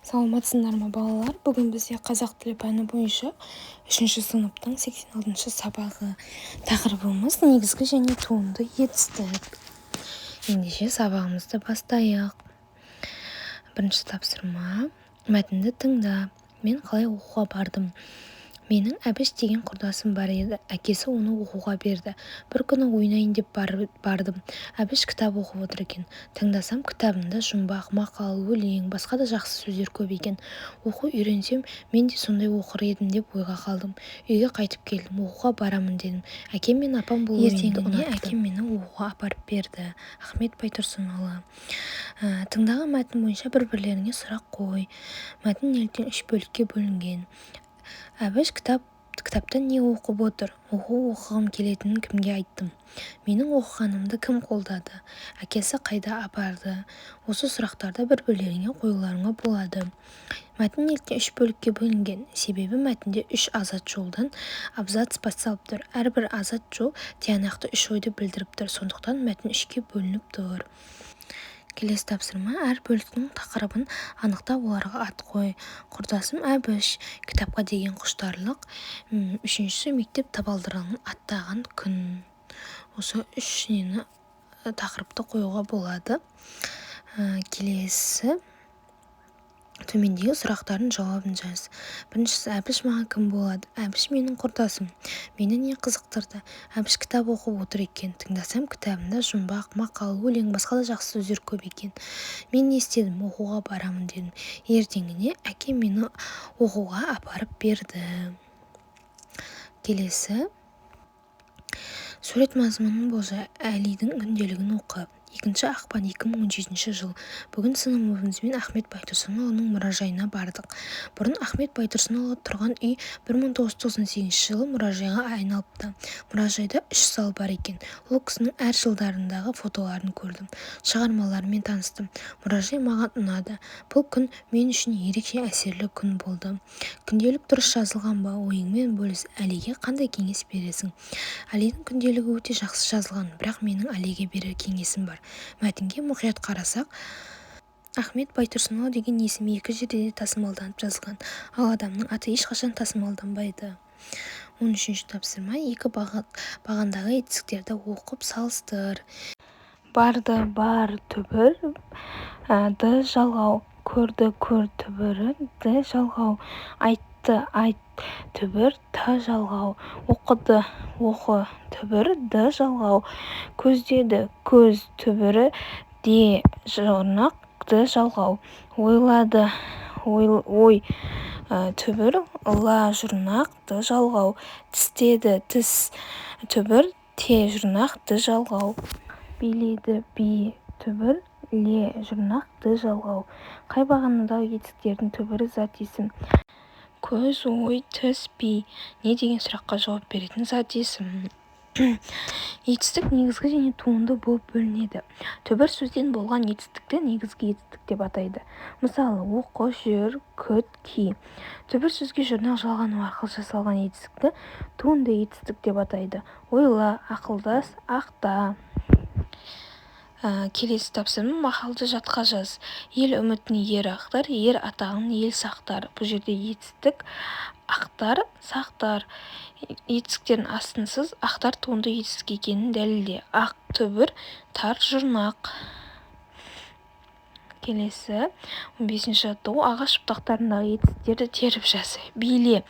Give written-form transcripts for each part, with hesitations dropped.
Саламатсыңдар ма, балалар! Бүгін бізде қазақ тілі пәні бойынша үшінші сыныптың 86-шы сабағы. Тақырыбымыз: негізгі және туынды етістік. Ендеше, сабағымызды бастайық. Бірінші тапсырма: мәтінді тыңда. Мен қалай оқуға бардым? Менің Әбіш деген құрдасым бар еді. Әкесі оны оқуға берді. Бір күні ойнайын деп бардым. Әбіш кітап оқып отыр екен. Тыңдасам, кітабында жұмбақ, мақал, өлең, басқа да жақсы сөздер көп екен. Оқу үйренсем, мен де сондай оқыр едім деп ойға қалдым. Үйге қайтып келдім. Оқуға барамын дедім. Әкем мен апам бұл ойымды Ертеңіне ұнатты. әкем мені оқуға апарып берді. Ахмет Байтұрсынұлы. Тыңдаған мәтін бойынша бір-бірлеріңе сұрақ қой. Мәтін неліктен үш бөлікке бөлінген? Әбіш кітаптан не оқып отыр? Оқу оқығым келетінін кімге айттым? Менің оқығанымды кім қолдады? Әкесі қайда апарды? Осы сұрақтарды бір-бірлеріңе қоюларыңа болады. Мәтін неліктен үш бөлікке бөлінген? Себебі мәтінде үш азат жолдан абзац басталып тұр. Әрбір азат жол тиянақты үш ойды білдіріп тұр. Сондықтан мәтін үшке бөлініп тұр. Келесі тапсырма: әр бөліктің тақырыбын анықтап, оларға ат қой. Құрдасым Әбіш, кітапқа деген құштарлық, үшіншісі мектеп табалдырығын аттаған күн. Осы үш нені, тақырыпты қоюға болады. Келесі, төмендегі сұрақтардың жауабын жаз. Біріншісі: Әбіш маған кім болады? Әбіш менің құрдасым. Мені не қызықтырды? Әбіш кітап оқып отыр екен. Тыңдасам, кітабында жұмбақ, мақал, өлең, басқа да жақсы сөздер көп екен. Мен не істедім? Оқуға барамын дедім. Ертеңіне әкем мені оқуға апарып берді. Келесі, сурет мазмұнын болжа. Әлидің күнделігін оқы. 2 ақпан, 2017 жыл. Бүгін сыныбымызбен Ахмет Байтұрсынұлының мұражайына бардық. Бұрын Ахмет Байтұрсынұлы тұрған үй 1998 жылы мұражайға айналыпты. Мұражайда үш зал бар екен. Ол кісінің әр жылдарындағы фотоларын көрдім, шығармаларымен таныстым. Мұражай маған ұнады. Бұл күн мен үшін ерекше әсерлі күн болды. Күнделік дұрыс жазылған ба? Ойыңмен бөліс. Әлиге қандай кеңес бересің? Әлидің күнделігі өте жақсы жазылған, бірақ менің Әлиге берер кеңесім бар. Мәтінге мұқият қарасақ, Ахмет Байтұрсынұлы деген есім екі жерде де тасымалданып жазылған. Ал адамның аты ешқашан тасымалданбайды. 13-ші тапсырма: екі бағандағы етістіктерді оқып, салыстыр. Барды, бар түбір, ды жалғау. Көрді, көр түбірі, д жалғау. Айтты, айт түбір, т жалғау. Оқыды, оқы түбір, д жалғау. Көздеді, көз түбірі, де жұрнақ, д жалғау. Ойлады, ой түбір, ла жұрнақ, д жалғау. Тістеді, тіс түбір, те жұрнақ, д жалғау. Биледі, би түбір, ле жұрнақ, д жалғау. Қай бағанадағы етістіктердің түбірі зат есім? Көз, ой, тіс, би. Не деген сұраққа жауап беретін зат есім? Етістік негізгі және туынды болып бөлінеді. Түбір сөзден болған етістікті негізгі етістік деп атайды. Мысалы: оқы, жүр, күт, ки. Түбір сөзге жұрнақ жалғану арқылы жасалған етістікті туынды етістік деп атайды: ойла, ақылдас, ақта. Келесі тапсырма: мақалды жатқа жаз. Ел үмітін ер ақтар, ер атағын ел сақтар. Бұл жерде етістік ақтар, сақтар. Етістіктердің астын сыз, ақтар туынды етістік екенін дәлелде. Ақ түбір, тар жұрнақ. Келесі, 15-ші жаттығу: ағаш бұтақтарындағы етістіктерді теріп жаз. Биле,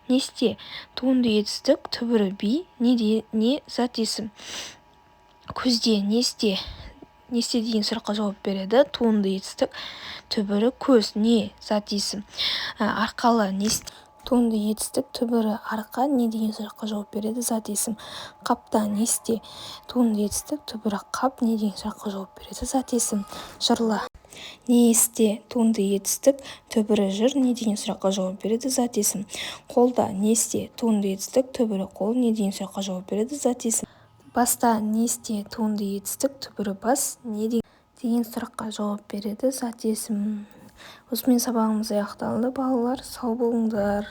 не істе? Туынды етістік, түбірі би, не, не зат есім? Көзде, не істе? Не істе деген сұраққа жауап береді. Туынды етістік, түбірі көз, не зат есім? Арқалы, не? Туынды етістік, түбірі арқа, не деген сұраққа жауап береді? Зат есім. Қапта, не істе? Туынды етістік, түбірі қап, не деген сұраққа жауап береді? Зат есім. Жырла, не істе? Туынды етістік, түбірі жыр, не деген сұраққа жауап береді? Зат есім. Қолда, не істе? Туынды етістік, түбірі қол, не деген сұраққа жауап береді? Зат есім. Баста, не істе? Туынды етістік, түбірі бас, не деген сұраққа жауап береді? Зат есім. Осымен сабағымыз аяқталды, балалар. Сау болыңдар.